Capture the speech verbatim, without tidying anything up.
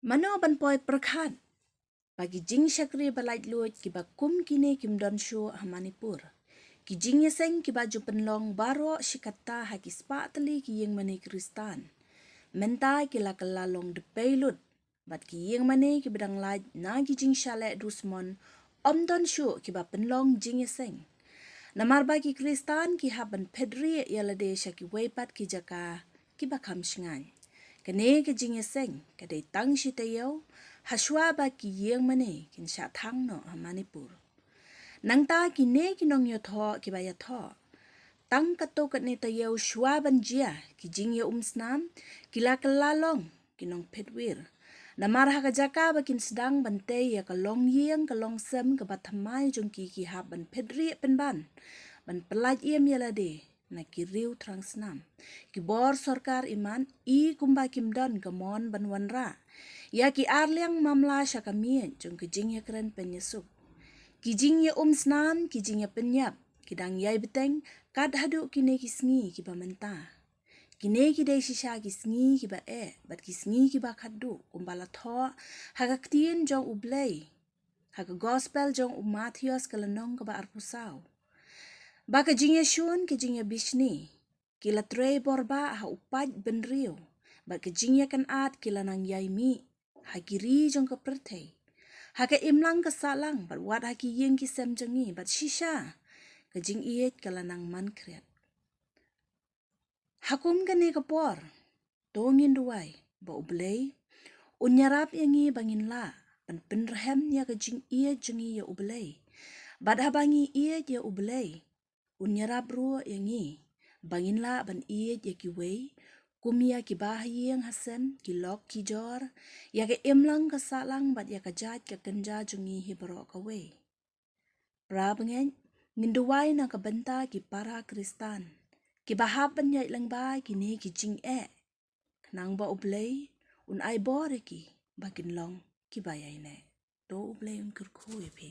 Mano ban poi pyrkhat ba ki jingshakri ba laitluid kiba kum kine kim don shuh ha Manipur. Ki jingïaseng kiba ju pynlong baroh shi katta ha ki spah tylli ki ïingmane Khristan mynta ki la kylla long dpei lut, bad ki ïingmane kiba dang lait na ki jingshah leh dusmon ym don shuh kiba pynlong jingïaseng. Namar ba ki Khristan ki hap ban phetrieh ïalade sha kiwei pat ki jaka kiba kham shngaiñ. Kane ka jingïaseng ka dei tang shi taïew ha shuwa ba ki ïingmane kin shah thang noh ha Manipur. Nangta kine ki nongïathoh kiba ïathoh, tang katto katne taïew shuwa ban jia ki jingïaumsnam, ki la kylla long ki nongphetwir. Namar ha ka jaka ba kin sdang ban tei ïa ka longïing ka longsem kaba thymmai jong ki, ki hap ban phetrieh pynban ban pyllait im ïalade na ki riew thrang snam. Ki bor sorkar imat i kumba kim don ka mon ban wanrah ïa ki arliang mamla sha ka miej jong ka jingïakren pynïasuk. Ki jingïaumsnam, ki jingïapynïap ki dang ïai bteng kat haduh kine ki sngi kiba mynta. Kine ki dei shisha ki sngi kiba eh bad ki sngi kiba khatduh, kumba la thoh ha ka ktien jong U Blei ha ka Gospel jong u Mathaios ka lynnong kaba arphew saw, ba ka jingïashun, ka jingïabishni ki la trei borbah ha u paid bynriew, bad ka jingïakynad ki la nang ïai mih ha ki ri jong ka pyrthei, ha ka imlang ka sahlang, bad wat ha ki ïing ki sem jong ngi, bad shisha ka jingïeit ka la nang man khriat. Ha kum kane ka por, to ngin duwai ba U Blei un ïarap ïa ngi ba ngin lah ban pynrhem ïa ka jingïeit jong ngi ïa U Blei. Bad haba ngi ïeit ïa U Blei, un ïarap ruh ïa ngi ba ngin lah ban ïeit ïa kiwei, kum ïa ki bahaïing hasem, ki lok ki jor, ïa ka imlang ka sahlang bad ïa ka jait ka kynja jong ngi hi baroh kawei. Para bangeit, ngin duwai na ka bynta ki para Khristan kiba hap ban ïaid lyngba kine ki jingeh, khnang ba U Blei un ai bor ïa ki ba kin long kiba ïaineh. To U Blei un kyrkhu ïa phi.